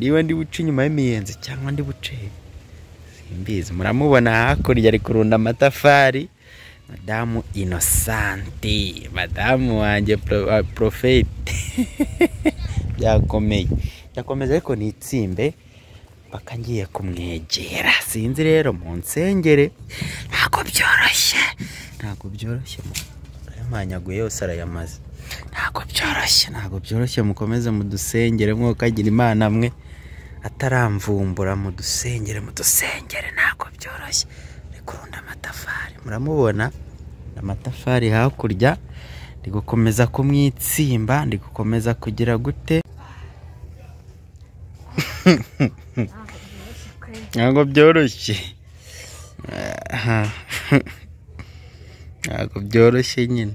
Niba ndi buce inyuma y'imiyenzi cyangwa ndi buce he, simbizi. Muramubona hakurya ari kurunda amatafari. Madamu Innocente, madamu wanjye Prophète. Byakomeye, byakomeza ariko ni itsimbe mpaka ngiye kumwegera. Sinzi rero, mu nsengere ntabwo byoroshye, ntabwo byoroshye. Arayamanyaguye yose arayamaze. Ntabwo byoroshye, ntabwo byoroshye. Mukomeze mudusengere mwokagira Imana mwe ataramvumbura, mudusengere, mudusengere, ntabwo byoroshye. Ari kurunda amatafari, muramubona amatafari hakurya. Ndi gukomeza kumwitsimba, ndi gukomeza kugira gute? Ntabwo byoroshye, ntabwo byoroshye nyine.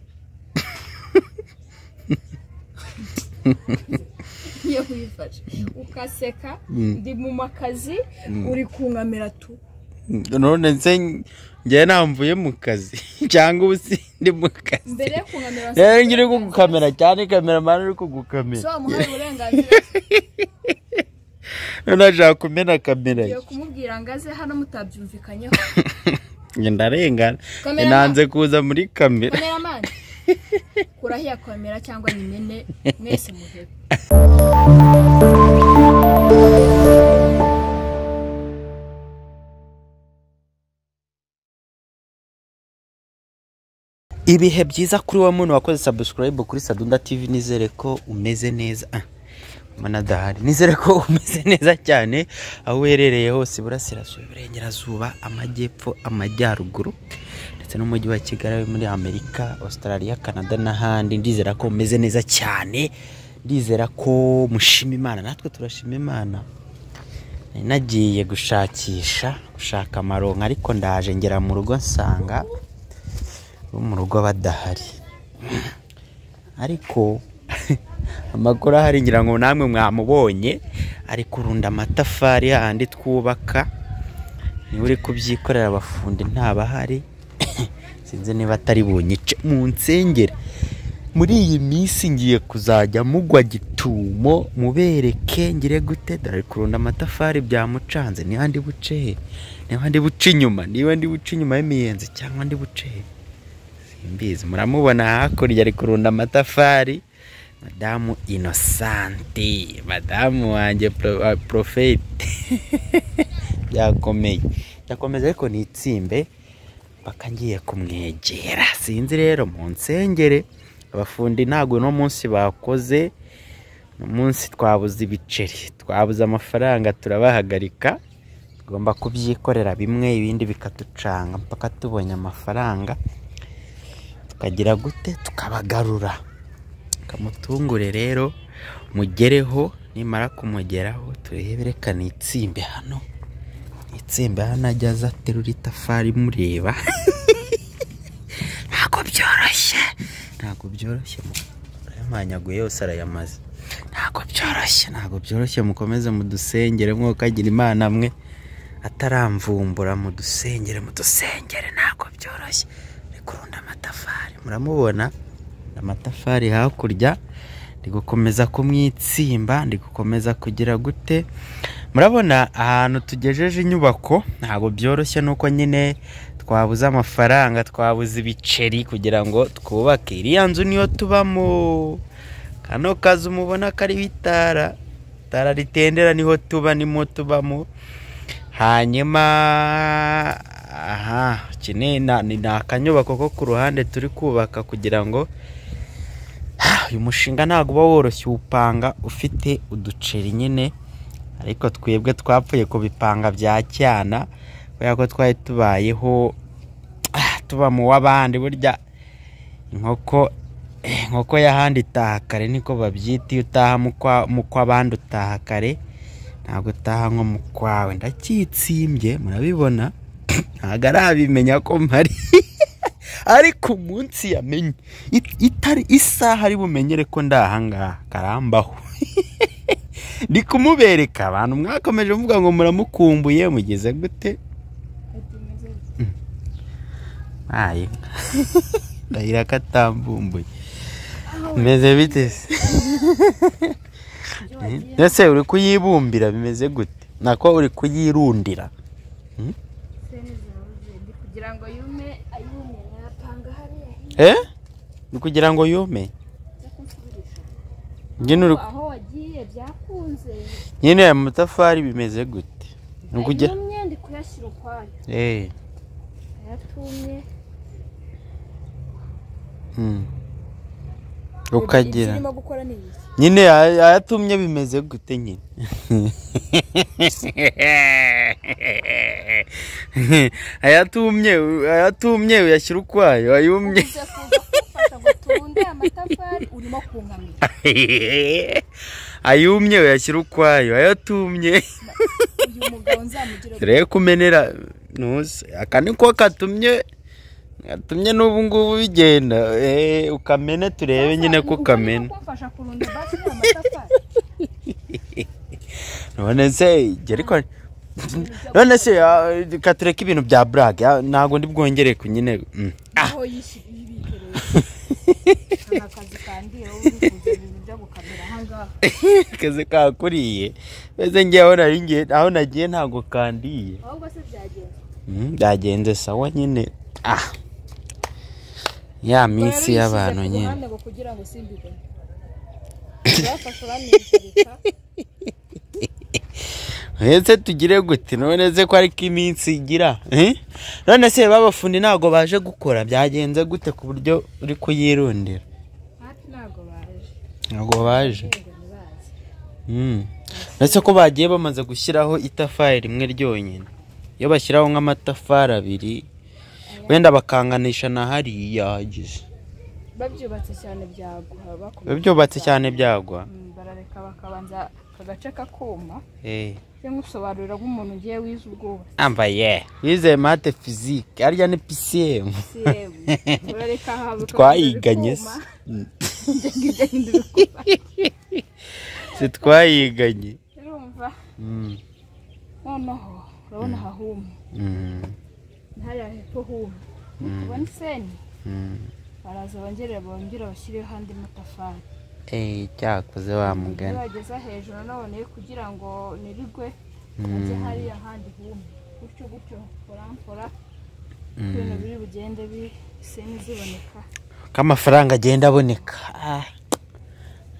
Iyo wifashe ukaseka, ndi mu makazi, uri kunkamera tu. None se njyewe ntamvuye mu kazi cyangwa ubu sindi mu kazi? Mbere yo kunkamera. Rero njye uri kugukamera cyane, kameramani uri kugukamera. So wamuhaye uburenganzira? None ashaka kumena kamera ye. Ngiye kumubwira ngo aze hano mutabyumvikanyeho. Njye ndarengana. Kameramani. Nanze kuza muri kamera. Kameramani, kurahiya kamera cyangwa nyimene mwese muhebe. Ibihe byiza kuri wa muntu wakoze subscribe kuri Sadunda TV, nizere ko umeze neza. Mbona adahari. Nizere ko umeze neza cyane aho uherereye hose, iburasirazuba, iburengerazuba, amajyepfo, amajyaruguru, ndetse n'umujyi wa Kigali, muri Amerika, Australia, Canada n'ahandi. Ndizera ko umeze neza cyane, ndizera ko mushima Imana, natwe turashima Imana. Nari nagiye gushakisha, gushaka amaronko, ariko ndaje ngera mu rugo nsanga bo mu rugo badahari. Ariko amakuru ahari ngira ngo namwe mwamubonye, ari kurunda amatafari hahandi twubaka, niwe uri kubyikorera, abafundi ntabahari. Sinzi niba atari bunyice. Mu nsengere muri iyi minsi ngiye kuzajya mugwa gitumo mubereke ngire gute. Dore ari kurunda amatafari byamucanze. Niba ndi buce he? Niba ndi buce inyuma, niba ndi buce inyuma y'imiyenzi cyangwa ndi buce he, simbizi. Muramubona hakurya ari kurunda amatafari. Madamu Innocente, madamu wanjye Prophète. Byakomeye, byakomeza ariko ni itsimbe mpaka ngiye kumwegera. Sinzi rero, mu nsengere abafundi ntabwo uno munsi bakoze. Uno munsi twabuze ibiceri, twabuze amafaranga, turabahagarika. Tugomba kubyikorera bimwe, ibindi bikatucanga mpaka tubonye amafaranga, tukagira gute, tukabagarura. Kamutungure rero mugereho, nimara kumugeraho turebe. Reka nitsimbe hano, nitsimbe hano, ajya aza aterura itafari mureba. Ntabwo byoroshye, ntabwo byoroshye. Arayamanyaguye yose arayamaze. Ntabwo byoroshye, ntabwo byoroshye. Mukomeze mudusengere mwokagira Imana mwe ataramvumbura, mudusengere, mudusengere, ntabwo byoroshye. Ari kurunda amatafari, muramubona amatafari hakurya. Ndi gukomeza kumwitsimba, ndi gukomeza kugira gute? Murabona ahantu tugejeje inyubako, ntabwo byoroshye, nuko nyine twabuze amafaranga, twabuze ibiceri kugira ngo twubake iriya nzu. Niyo tubamo. Kano kazu mubona kariho itara, itara ritendera, niho tuba, nimo tubamo. Hanyuma aha iki ni akanyubako ko ku ruhande turi kubaka kugira ngo uyu mushinga ntabwo uba woroshye, uwupanga ufite uduceri nyine, ariko twebwe twapfuye kubipanga bya cyana kubera ko twari tubayeho tuba mu w'abandi. Burya inkoko y'ahandi itaha kare, niko babyita. Iyo utaha mu kw'abandi utaha kare, ntabwo utaha nko mu kwawe. Ndacyitsimbye, murabibona ntabwo arabimenya ko mpari, ariko umunsi yamenye itari isaha ari bumenyere ko ndahangaha karambaho. Ndi kumubereka. Abantu mwakomeje muvuga ngo muramukumbuye, mugeze gute? Ayi, ndahira ko atambumbuye. Meze bite se? Ese uri kuyibumbira bimeze gute? Nako uri kuyirundira. Kugira ngo yume, ayume napanga hariya. Ni kugira ngo yume. Nyine uri aho wagiye byakunze. Nyine aya matafari bimeze gute? Ni kugira yumye ndi kuyashyira ukwayo. Ayatumye. Ukagira. Nyine ayatumye bimeze gute nyine? Ayatumye uyashyira ukwayo, ayumye. Ayumye uyashyira ukwayo, ayatumye. Rero kumenera ntuzi aka niko katumye atumye n'ubu ngubu bigenda ukamena turebe nyine ko kamena. None se ariko none se katureka ibintu bya blague ntago ndi bwongere ku nyine aho kazi kakuriye beze ngiye aho nari ngiye aho nagiye ntago kandiye ahubwo se byagenze byagenze sawa nyine. Ya minsi y'abantu nyine kugira ngo simbibone ese tugire gute none se ko ariko iminsi igira none se babafundi ntago baje gukora byagenze gute ku buryo uri kuyirundira? Ntago baje. Ndetse ko bagiye bamaze gushyiraho itafari rimwe ryonyine, iyo bashyiraho nk'amatafari abiri wenda bakanganisha na hariya hagize babyubatse cyane byagwa, babyubatse cyane byagwa, barareka bakabanza kagace kakuma. Nkusobanurira nk'umuntu ugiye wize ubwubatsi ambaye wize math physique arya ni PCM barareka haba twayiganye se twayiganye urumva. Noneho urabona hahuma hariya hepfo huma ubona iseni baraza bongera bashyireho andi matafari. Cyakoze wa mugani bageza hejuru none kugira ngo nirigwe ajye hariya handi hume gutyo gutyo foramfora ibintu biri bugende biseni ziboneka k'amafaranga agenda aboneka.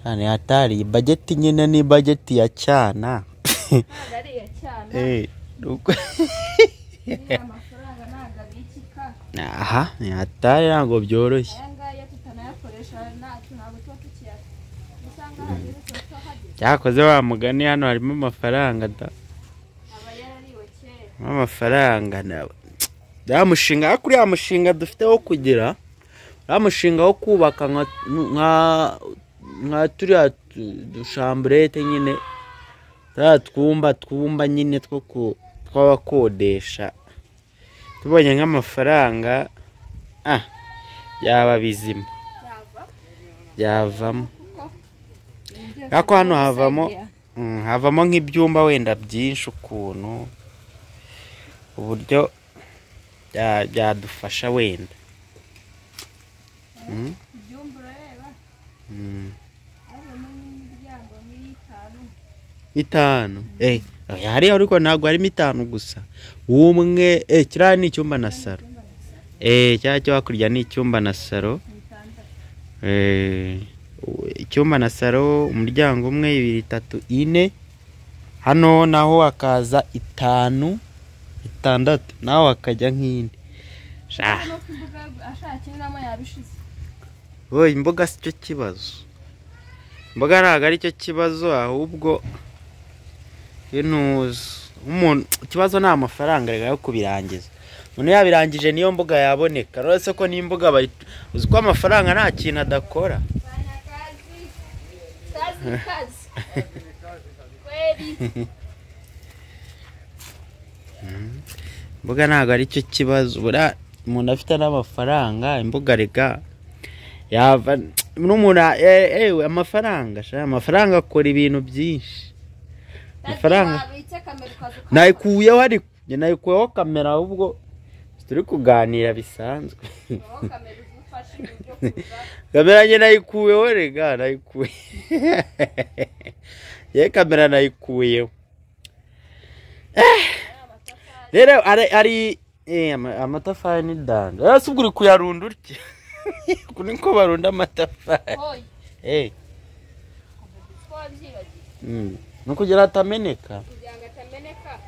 Hano hatari budget nyine ni budget ya cyana. Ari ya cyana. Amafaranga ntago abikika. Aha ni hatari ntago byoroshye. Aya ngaya tutanayakoresha ntabwo tuba tukiyafite. Cyakoze wa mugani hano harimo amafaranga da. Aba yarariwe kera. Amafaranga nawe. Ya mushinga kuri ya mushinga dufite wo kugira, ya mushinga wo kubaka nka turiya dushambrete nyine twumba nyine two twabakodesha. Tubonye nk'amafaranga yaba bizima. Byavamo. Ako hano havamo nk'ibyumba wenda byinshi ukuntu uburyo byadufasha wenda. Ibyumba urareba? Harimo n'imiryango itanu. Hariya ariko ntabwo harimo itanu gusa. Umwe kiriya ni icyumba na saro. Cya cyo hakurya ni icyumba na saro. Icyumba na saro, umuryango umwe, 2, 3, 4. Hano naho hakaza 5, 6, naho hakajya nk'indi. Oye, imboga si cyo kibazo. Imboga ntabwo ari cyo kibazo, ahubwo umuntu ikibazo ni amafaranga yo kubirangiza. Umuntu yabirangije niyo mboga yaboneka. Uretse ko n'imboga uzi ko amafaranga nta kintu adakora. Imboga ntabwo ari cyo kibazo. Buriya umuntu afite n'amafaranga imboga rega yava n'umuntu amafaranga amafaranga akora ibintu byinshi. Amafaranga nayikuyeho, ariko nayikuyeho kamera ahubwo turi kuganira bisanzwe. Kamera njye nayikuyeho rega, nayikuye. Ye kamera nayikuyeho. Rero ari amatafari ni danda. Rero si ubwo uri kuyarunda utya. Uku niko barunda amatafari. Eh. No kugira atameneka. Kugira ngo atameneka.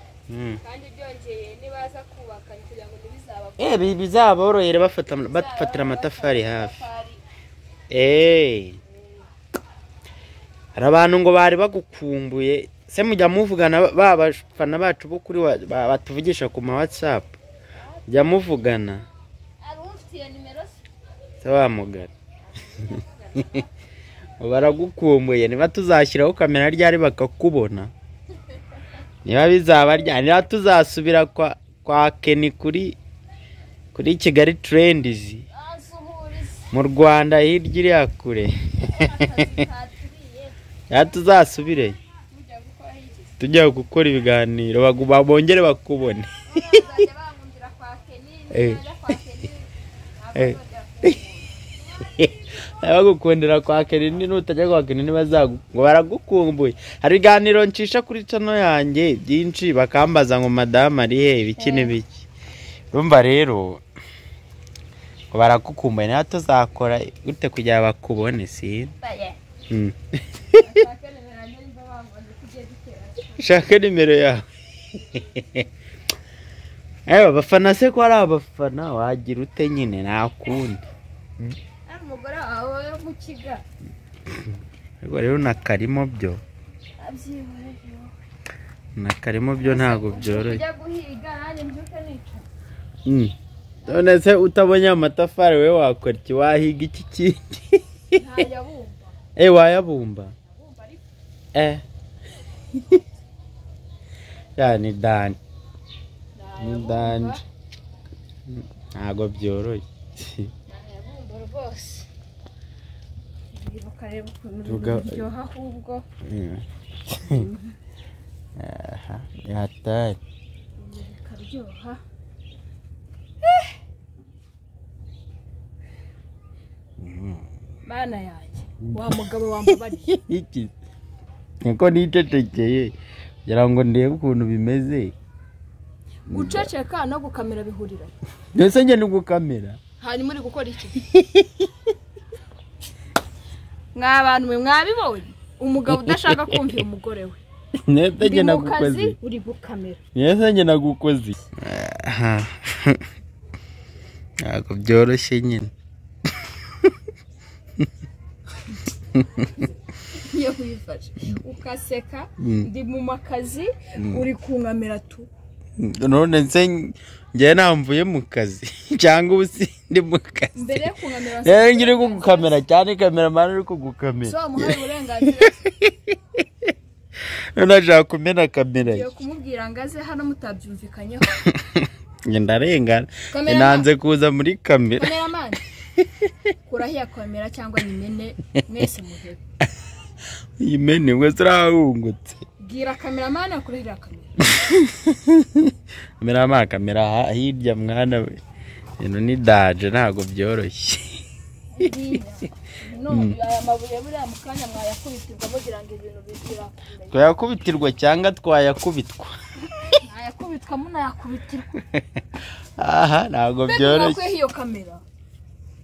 Kandi byongeye nibaza kubaka kugira ngo ntibizaba. Bizaborohere bafatira amatafari hafi. Hari abantu ngo bari bagukumbuye. Se mujya muvugana babafana bacu bo kuri batuvugisha ku ma WhatsApp. Mujya muvugana. Ari umfitiye nimero se? Se wamugana. Baragukumbuye niba tuzashyiraho kamera ryari bakakubona. Niba bizaba ryari niba tuzasubira kwa Kenny kuri Kigali Trends. Mu Rwanda hirya iriya kure. Ya tuzasubire. Tujya gukora ibiganiro bongere bakubone. Bagukundira kwa Kenny nutajya kwa Kenny bazagu ngo baragukumbuye. Hari ibiganiro ncisha kuri channel yanjye byinshi bakambaza ngo madame ari he ibiki n'ibiki. Urumva rero ngo baragukumbuye niba tuzakora gute kugira bakubone si? Shaka nimero yawe. Abafana se ko ari abafana wagira ute nyine nakundi. Ari umugore wawe mu kiga. Ariko rero nakarimo byo. Nakarimo byo ntago byoroshye. Ujya guhiga nanjye mbyuke nica. None se utabonye amatafari we wakora iki wahiga iki kindi? Ntayabumba. Wayabumba. Ya ni dani. Ni dani. Ntago byoroshye. Nayabumba rwose. Ukareba ukuntu biryoha ahubwo. Aha, yatari. Bikaryoha. Mana yanjye, wa mugabo wambabariye. Iki? Niko nicecekeye kugira ngo ndebe ukuntu bimeze. Guceceka no gukamera bihurira. Mbese njye ni gukamera. Hanyuma uri gukora iki? Mwa bantu mwe mwabibonye? Umugabo udashaka kumvira umugore we. Nese njye nagukoze. Uri gukamera. Nese njye nagukoze. Ntabwo byoroshye nyine. Iyo wifashe ukaseka ndi mu makazi uri kunkamera tu. None nse njye namvuye mu kazi cyangwa ubu ndi mu kazi. Mbere yo kunkamera. Rero njye uri kugukamera cyane cameraman uri kugukamera. So muhaye uburenganzira. None ashaka kumena kamera. Ngiye kumubwira ngaze hano mutabyumvikanyeho. Njye ndarengana. Nanze kuza muri kamera. Cameraman. Kurahiya kamera cyangwa nyimene mwese muhebe. Yimene mwese urahungutse. Bwira cameraman akurahira kamera. Cameraman kamera hirya mwana we. Ino ni daje ntago byoroshye. No aya mabuye buriya mukanya mwayakubitirwa mugira ngo ibintu bigira. Twayakubitirwa cyangwa twayakubitwa. Mwayakubitwa munayakubitirwa. Aha ntago byoroshye. Mbega iyo kamera.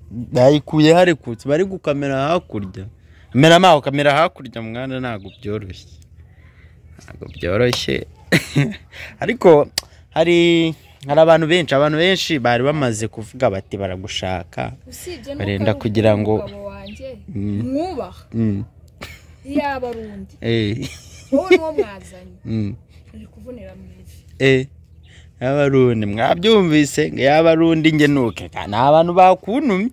Bayikuye hari kutse bari gukamera hakurya. Kamera maho kamera hakurya mwana ntago byoroshye. Ntago byoroshye. Ariko hari abantu benshi bari bamaze kuvuga bati baragushaka. Barenda kugira ngo mwubaha. Yaba rundi. Wowe nuwo mwazanye. Uri kuvunira mu ivi. Abarundi mwabyumvise ngo yabarundi nge nuke nta abantu bakuntumye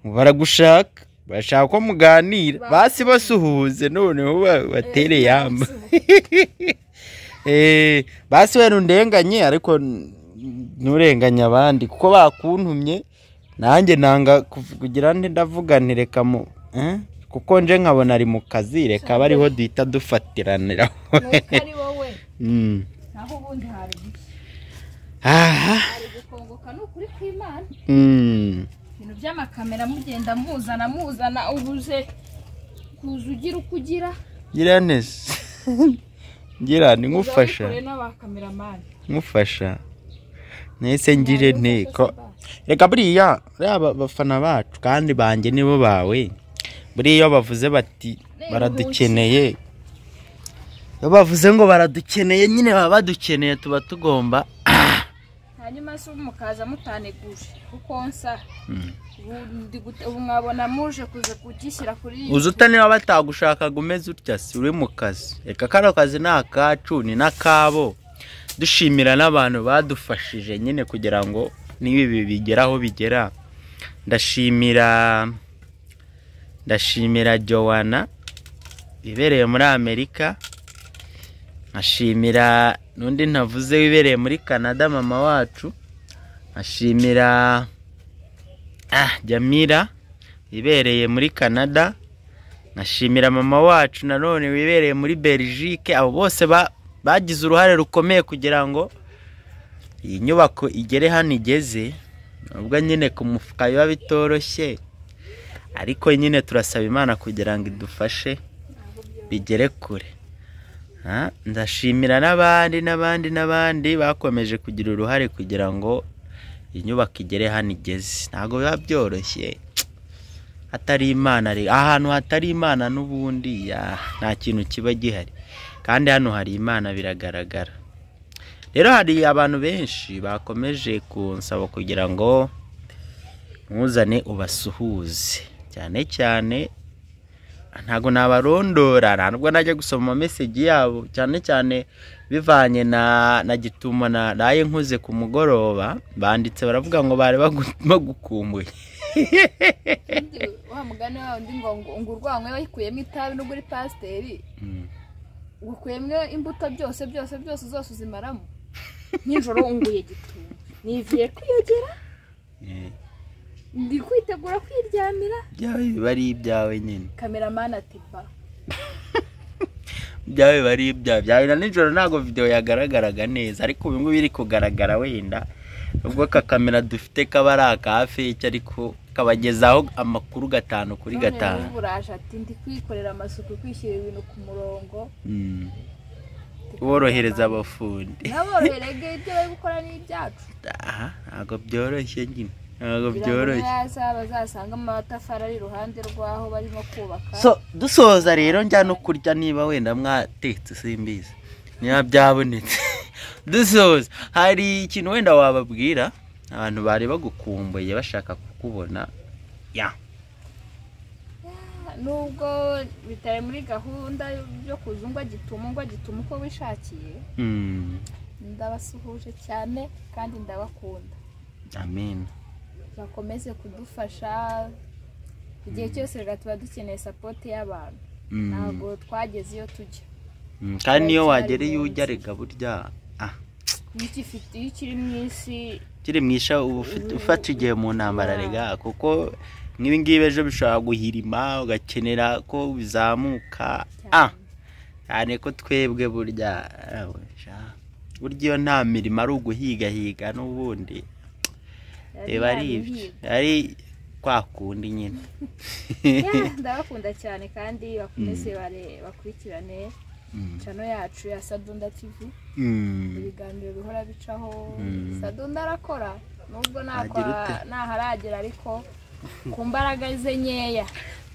baragushaka bashaka ko muganira basi basuhuze noneho batere yamba. Basi we ndenganye ariko nturenganya abandi kuko bakuntumye nanjye nanga kugira nde ndavuga nti reka mu kuko nje nkabona ari mu kazi reka bariho duhita dufatiranira. Nuko ari wowe. Naho ubundi hari Aha. Ari gukongoka n'ukuri kw'Imana. Ibintu by'amakamera mugenda muzana muzana ubuze kuza ugira uko ugira. Ngira neza. Ngira ni ngufasha. Ngufasha. Nese ngire nteko. Reka buriya raba bafana bacu kandi banjye nibo bawe. Buriya iyo bavuze bati baradukeneye. Iyo bavuze ngo baradukeneye nyine baba badukeneye tuba tugomba. Hanyuma se mukaza mutaneguje kuko nsa ubu mwabona muje kuza kugishyira kuri uzuta niba batagushaka gumeze utya si uri mu kazi. Reka kano kazi ni akacu ni n'akabo. Dushimira n'abantu badufashije nyine kugira ngo nibi bigeraho bigera. Ndashimira Joanna ibereye muri Amerika, nkashimira n'undi ntavuze wibereye muri Canada mama wacu, nkashimira Jamila ibereye muri Canada, nkashimira mama wacu nanone wibereye muri Belgique. Abo bose bagize uruhare rukomeye kugira ngo iyi nyubako igere hano igeze. Ubwo nyine ku mufuka biba bitoroshye, ariko nyine turasaba Imana kugira ngo idufashe bigere kure. Ndashimira n'abandi n'abandi n'abandi bakomeje kugira uruhare kugira ngo inyubako igere hano igeze. Ntabwo biba byoroshye hatari Imana, ahantu hatari Imana n'ubundi nta kintu kiba gihari, kandi hano hari Imana biragaragara. Rero hari abantu benshi bakomeje kunsaba kugira ngo nkuzane ubasuhuze, cyane cyane ntago nabarondora, ntabwo najya gusoma message yabo, cyane cyane bivanye na gituma naraye nkuze ku mugoroba. Banditse baravuga ngo bari bagukumbuye. Wa mugani wa ndi ngo urwanywe wayikuyemo itabi n'ubwo uri pasiteri ukuyemwe imbuto byose byose byose zose uzimaramo. Nijoro unguye gituma niviye kwiyogera, ndi kwitegura kwiryamira. Byawe bari ibyawe nyine. Cameraman ati ba byawe bari ibyawe byawe. Na nijoro ntago video yagaragaraga neza, ariko ubu ngubu iri kugaragara wenda ubwo ka kamera dufite kaba ari aka fake, ariko kabagezaho amakuru 5 kuri 5. None uraje ati ndi kwikorera amasuku, kwishyira ibintu ku murongo, worohereza abafundi naboroherege ibyo bari gukora ni ibyacu. Ntago byoroshye nyine, ntago byoroshye. Bazasanga amatafari ari iruhande rwaho barimo kubaka. So dusoza rero njya no kurya niba wenda mwatetse simbizi niba byabonetse. Dusoza hari ikintu wenda wababwira abantu bari bagukumbuye bashaka kukubona? Ya nubwo bitari muri gahunda yo kuzungwa gituma ngo gituma uko wishakiye, ndabasuhuje cyane kandi ndabakunda. Amen. Bakomeze kudufasha igihe cyose, rega tuba dukeneye support y'abantu. Ntabwo twageze iyo tujya, kandi niyo wagera iyo ujya rega burya iyo kiri mu isi kiri mwisha ufata igihe mu ntambara rega, kuko nk'ibi ngibi ejo bishobora guhirima ugakenera ko bizamuka. Cyane ko twebwe burya burya iyo nta mirimo ari uguhigahiga n'ubundi biba ari ibyo, ari kwa kundi nyine. Ndabakunda cyane kandi bakomeze bakurikirane channel yacu ya Sadunda TV. Ibiganiro bihora bicaho. Sadunda arakora nubwo naharagera, ariko ku mbaraga ze nkeya.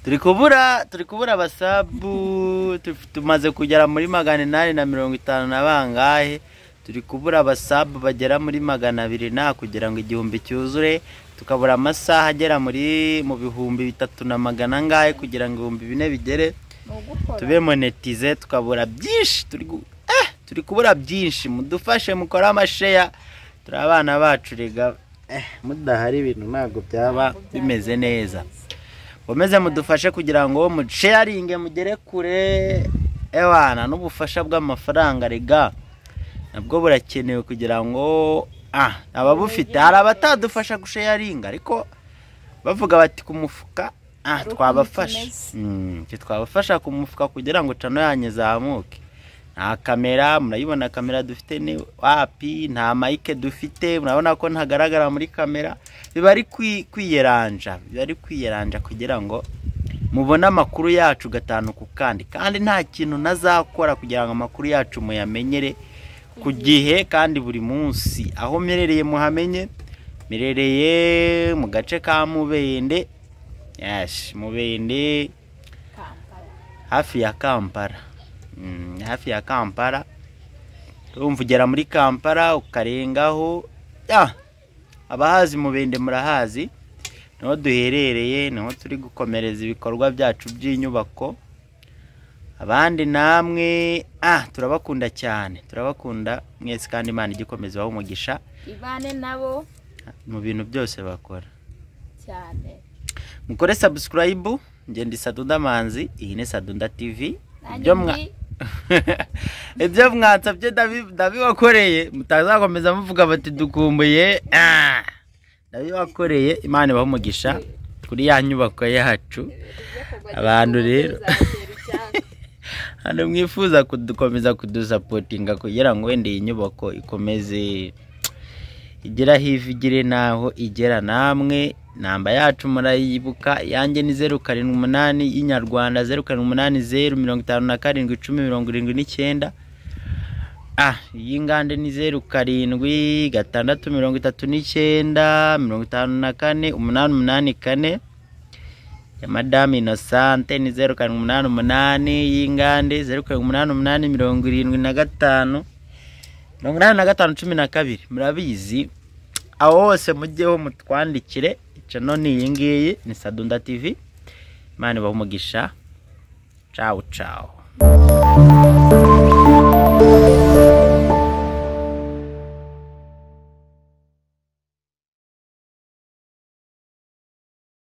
Turi kubura abasabu, tumaze kugera muri 850 na bangahe. Turi kubura abasabu bagera muri 200 na kugira ngo 1000 cyuzure, tukabura amasaha agera muri mu 3400 angahe kugira ngo 4000 bigere, tube monetize. Tukabura byinshi, turi kubura byinshi. Mudufashe mukora amashare, turi abana bacu rega, mudahari ibintu ntabwo byaba bimeze neza. Mukomeze mudufashe kugira ngo musharinge mugere kure ewana, n'ubufasha bw'amafaranga rega nabwo burakenewe kugira ngo ababufite. Hari abatadufasha gusharinga ariko bavuga bati ku mufuka twabafasha, twabafasha ku mufuka kugira ngo channel yanyu izamuke. Nta kamera, murayibona kamera dufite ni wapi, nta mike dufite, murabona ko ntagaragara muri kamera. Biba ari kwiyeranja, biba ari kwiyeranja kugira ngo mubone amakuru yacu gatanu ku kandi. Kandi nta kintu nazakora kugira ngo amakuru yacu muyamenyere ku gihe kandi buri munsi. Aho mmerereye muhamenye, mmerereye mu gace ka Mubende. Yes, Mubende hafi ya Kampala. Hafi ya Kampala. Urumva ugera muri Kampala ukarengaho. Abahazi Mubende murahazi, niho duherereye, niho turi gukomereza ibikorwa byacu by'inyubako. Abandi namwe turabakunda cyane, turabakunda mwese, kandi Imana igikomeza ibahe umugisha, ibane nabo mu bintu byose bakora cyane. Mukore subscribe. Nge ndi Sadunda Manzi, iyi ni Sadunda TV. Ibyo mwansabye ndabibakoreye, mutazakomeza muvuga bati dukumbuye. Ndabibakoreye, Imana ibahe umugisha kuri ya nyubako yacu. Abantu rero hano mwifuza kudukomeza kudusapotinga kugira ngo wenda iyi nyubako ikomeze igera hivi igire naho igera. Namwe namba yacu murayibuka, yanjye ni 078 y'inyarwanda, 0780 57 10 79. Iy'ingande ni 07 6 39 54 884. Ya Madame Innocente ni 0788 y'ingande, 0788 75 85 12. Murabizi aho hose mujyeho mutwandikire. Channel ni iyi ngiyi, ni Sadunda TV. Imana ibahe umugisha. Ciao ciao.